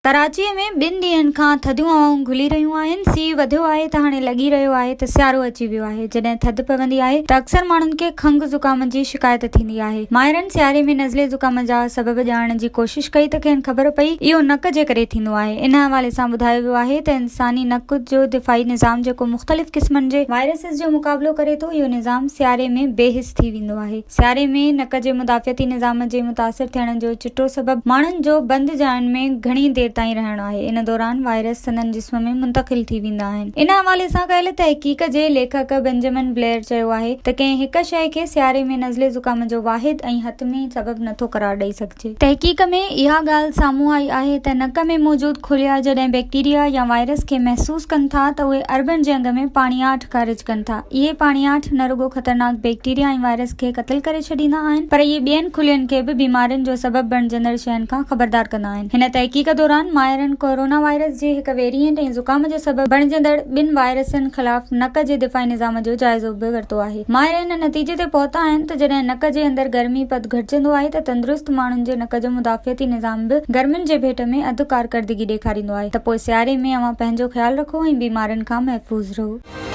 ڪراچيء ۾ ٻن ڏينهن کان ٿڌيون هوائون گهلي رهيون آهن، سيء وڌيو آهي ته هاڻي لڳي رهيو آهي ته سيارو اچي ويو آهي، جڏهن ٿڌ پوندي آهي ته اڪثر ماڻهن کي کنگهه زڪام جي شڪايت ٿيندي آهي، ماهرن سياري ۾ نزلي زڪام جا سبب ڄاڻڻ جي ڪوشش ڪئي ته کين خبر پئي اهو نڪ جي ڪري ٿيندو آهي، ان حوالي سان ٻڌايو ويو آهي ته انساني نڪ جو دفاعي نظام جيڪو مختلف قسمن جي وائرسز جو مقابلو ڪري ٿو اهو نظام سياري ۾ بي حس ٿي ويندو آهي. سياري ۾ نڪ جي مدافعتي نظام جي متاثر ٿيڻ جو چٽو سبب ماڻهن جو بند جاين ۾ گهڻي دير تائين رهڻ آهي. ان دوران وائرس سندن جسم ۾ منتقل ٿي ويندا آهن. ان حوالي سان ڪيل تحقيق جي ليکڪ بينجمن بليئر چيو آهي ته ڪنهن هڪ شيء کي سياري ۾ نزلي زڪام جو واحد ۽ حتمي سبب نٿو قرار ڏئي سگهجي. تحقيق ۾ اها ڳالهه سامهون آئي آهي ته نڪ ۾ موجود خليا جڏهن بيڪٽيريا يا وائرس کي محسوس ڪن ٿا ته اهي اربن جي انگ ۾ پاڻياٺ خارج ڪن ٿا. اهي پاڻياٺ نه رڳو خطرناڪ بيڪٽيريا ۽ وائرس کي قتل ڪري ڇڏيندا آهن پر اهي ٻين خلين کي به بيمارين جو سبب بڻجندڙ شين کان خبردار ڪندا آهن. هن تحقيق دوران ماهرن ڪورونا وائرس جي هڪ ويريئنٽ ۽ زڪام جو سبب بڻجندڙ ٻن وائرسن خلاف نڪ جي دفاعي نظام جو جائزو به ورتو آهي. ماهر ان نتيجي تي پهتا آهن ته جڏهن نڪ جي اندر گرمي پد گهٽجندو آهي ته تندرست ماڻهن جي نڪ جو مدافعتي نظام به گرمين جي ڀيٽ ۾ اڌ ڪارڪردگي ڏيکاريندو آهي ته پوء سياري ۾ اوهان پنهنجو خيال رکو ۽ بيمارين کان محفوظ رهو.